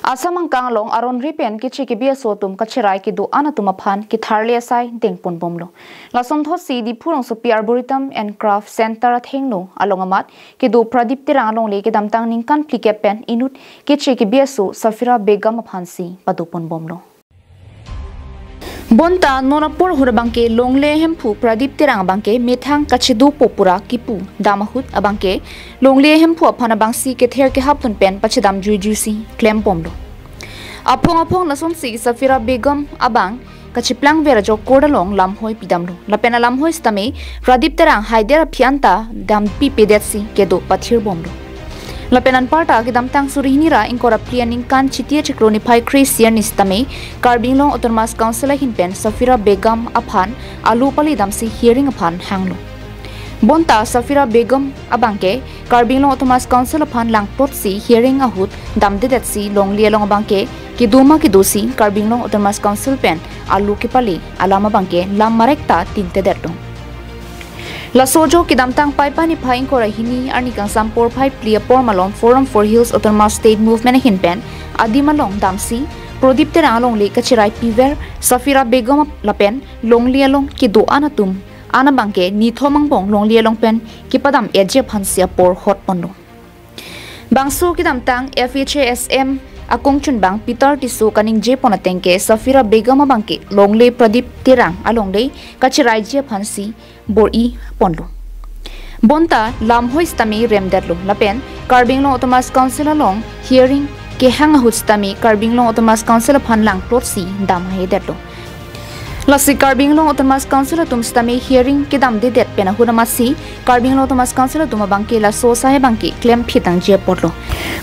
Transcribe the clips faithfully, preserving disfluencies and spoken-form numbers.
Asam angkang along aron-re pen keche kebi aso atum kacherai kedo-an atum aphan ketharle asai dengponbomlo. Lasonthotsi Diphu rongsopi Arboretum and Craft Center athengno along amat kedo Pradip Terang alongle kedamtang ningkan phlikep pen inut keche kebi aso Safira Begum aphansi padoponbomlo. Bonta non apor ahut abangke longle ahemphu Pradip Terang abangke methang kachedopo pura kipu dam ahut abangke longle ahemphu aphan abangsi kether kehap tun pen pachedam juijuisi klembomlo. Aphong aphong lasonsi Safira Begum abang kacheplangver ajok court along lamhoi pidamlo. Lapen alamhoi sitame Pradip Terang haider aphi anta dampi pedetsi kedo pathirbomlo. Lapen anparta kedamtang suri hini ra ingkoi ra phli aningkan Chiti achiklo niphai kre-isi arni sitame Karbi Anglong Autonomous Council ahin pen Safira Begum aphan alu pali damsi hearing aphan hanglo. Bonta Safira Begum abangke Karbi Anglong Autonomous Council aphan langplotsi hearing ahut damdedetsi longle along abangke kedo ma kedosi Karbi Anglong Autonomous Council pen alu kepali alam abangke lam marek ta tintedetlo. Laso ajok kedamtang Paipai niphai ingkoi ra hini arni kangsam porphai phli apor malom Forum for Hills Autonomous State Movement ahin pen adim along damsi Pradip Terang alongle kacherai piver Safira Begum lapen longle along kedo-an atum an abangke nithom angbong longle along pen kepadam-etji aphansi apor hotponlo. Bangso kedamtang F H A S M akongchunbang Peter Tisso kaningjepon atengke Safira Begum abangke longle Pradip Terang alongle kacheraiji aphansi bor-iponlo. Bonta lamhoi sitame remdetlo lapen Karbi Anglong Autonomous Council along hearing kehang ahut sitame Karbi Anglong Autonomous Council aphan langplotsi damhedetlo. Lasi Karbi Anglong Autonomous Council atum sitame hearing kedamdedet pen ahut amatsi Karbi Anglong Autonomous Council atum abangke laso asai abangke klemphitangji apotlo.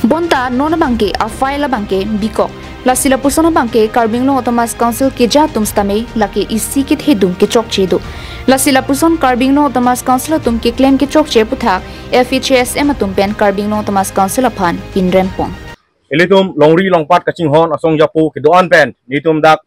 Bonta non abangke a-file abangke bikok. Lasi lapuson abangke Karbi Anglong Autonomous Council keja atum sitame lake isi kethedung kechokche do. Lasi lapuson Karbi Anglong Autonomous Council atum keklem kechokche aputhak F H A S M atum pen Karbi Anglong Autonomous Council aphan pinrempon. Ilitum longri longpat kachinghon asong japo kedo-an pen nelitum dak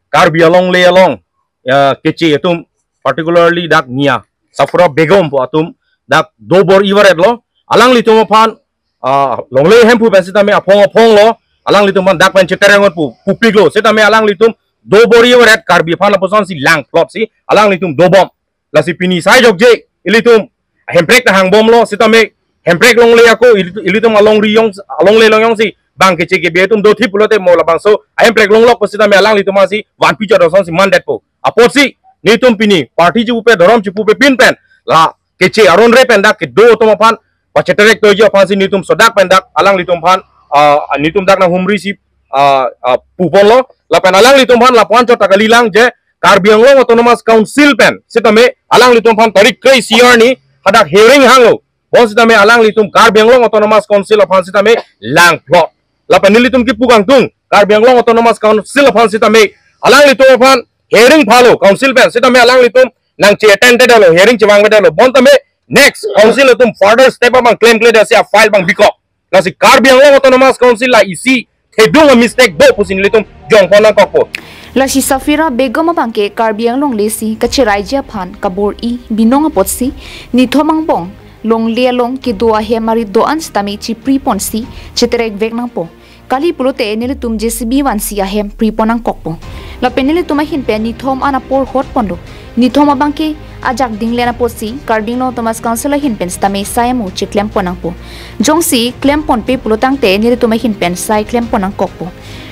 Karbi alongle along, ya, keche atum, particularly dak Nia Safira Begum pu atum dak dobor-i varetlo. Alanglitum aphan, ah, longle ahemphu pen sitame aphong aphonglo. Alanglitum aphan dak pen chetereng pu pupiklo. Sitame alanglitum dobor-i varet, Karbi aphan lapuson si langplotsi alanglitum dobom. Lasi pini sai jokje ilitum hemprek ta hangbomlo sitame hemprek longle ako ilitu-, ilitum alongri jong, alongle along jongsi bang keche kebi atum dothip pulote mo labangso ahemprek longlok pu sitame alanglitum asi vanpi chodosonsi mandetpo. Apotsi nelitum pini party chipupe, dhorom chipupe pin pen la keche aron-re pen dak kedo atum aphan pacheterek toiji aphansi nelitum sodak pen dak alanglitum aphan, ah, nelitum dak nanghumrisi, ah, ah, puponlo. Lapen alanglitum aphan lapuan chot ta kalilang je Karbi Anglong Autonomous Council pen sitame alanglitum aphan tarik kre-isi arni hadak hearing hanglo. Bonsitame alanglitum Karbi Anglong Autonomous Council aphan sitame langplot. Lapen nelitum kipu kangtung, Karbi Anglong Autonomous Council aphan sitame alanglitum aphan hearing phalo council pen sitame alanglitum nangche-attend detlo, hearing chevangvedetlo. Bonta me next council atum further step abang klemkledetsi a-file abang bikok. Lasi Karbi Anglong Autonomous Council la isi thedung a-mistake do pusi nelitum jongpon nangkokpo. Lasi Safira Begum abangke Karbi Anglong lesi kacheraiji aphan kabor-i binong apotsi nithom angbong longle along kedo ahem arit do-an sitame chipriponsi cheterekvek nangpo. Kali pulote nelitum J C B vansi ahem pripon nangkokpo. Lapen nelitum ahin pen nithom an apor hotponlo. Nithom abangke ajak dinglen apotsi Karbi Anglong Autonomous Council ahin pen sitame sai amu cheklempon nangpo. Jongsi klemponpe pulotangte nelitum ahin pen sai klempon nangkokpo.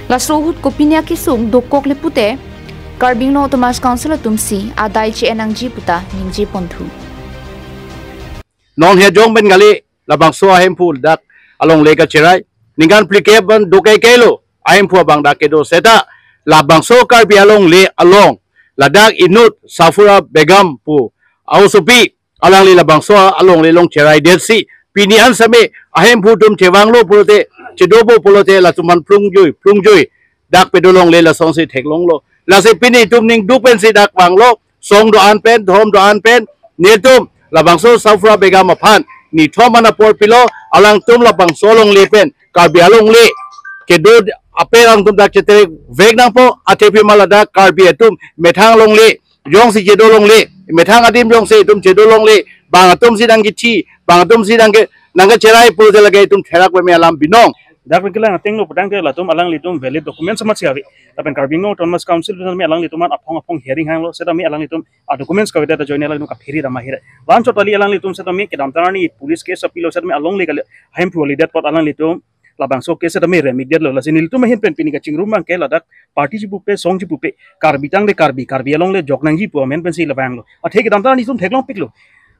Laso ahut kopine akesung dokokle pute Karbi Anglong Autonomous Council atumsi adai che-en nangji puta ningjeponthu. Non he jong pen kali labangso ahemphu dak alongle kacherai. Ningkan phlikep pen do kaikailo ahemphu abang dak kedo seta labangso Karbi alongle along ladak inut Safira Begum pu a-osopi alangli labangso alongle along cheraidetsi pini an sitame ahemphu atum chevanglo pulote, chedopo pulote latum aphan plungjui plungjui dak pedo longle lasonsi theklonglo. Lasi pini itum ningduk pensi dak vanglo, song do-an pen, dhorom do-an pen, nelitum labangso Safira Begum aphan nithom an apor pilo, alangtum labangso alongle pen Karbi alongle kedo ape alangtum dak cheterekvek nangpo, athephi ma ladak Karbi atum methang alongle jongsi chedo longle, methang adim jongsi itum chedo longle, bang atumsi nangkethi, bang atumsi nangke, nangkacherai pulote lake itum therak peme alam binong. Dak pen kelang ateng lo putangte latum alanglitum valid documents amatsi ave. Lapen Karbi Anglong Autonomous Council pen setame alanglitum an aphong aphong hearing hanglo setame alanglitum a documents kavedet ajoine alanglitum kaphere dam ahere. Laso kali alanglitum setame kedamtang arni police case apilo setame alongle kali hemphu holiday apot alanglitum labangso case setame remedial lo. Lasi nelitum ahin pen pini kachingrum abangke ladak party chipupe song chipupe Karbi tangte Karbi, Karbi alongle jok nangji pu amen pensi labang lo. Athe kedamtang arni itum theklongpiklo.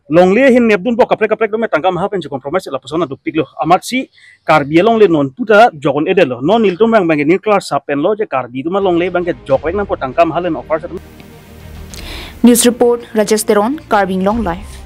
Longle ahin nepdunpo kaprek kaprek dome tangka maha pensi compromise lapuson adukpiklo. Amatsi Karbi alongle non puta jok un-edetlo. Non nelitum abang abangke nirklar sap pen lo je Karbi atum alongle abangke jokvek nangpo tangka maha le offer setame. News report, Rajesh Teron, Karbi Anglong Live.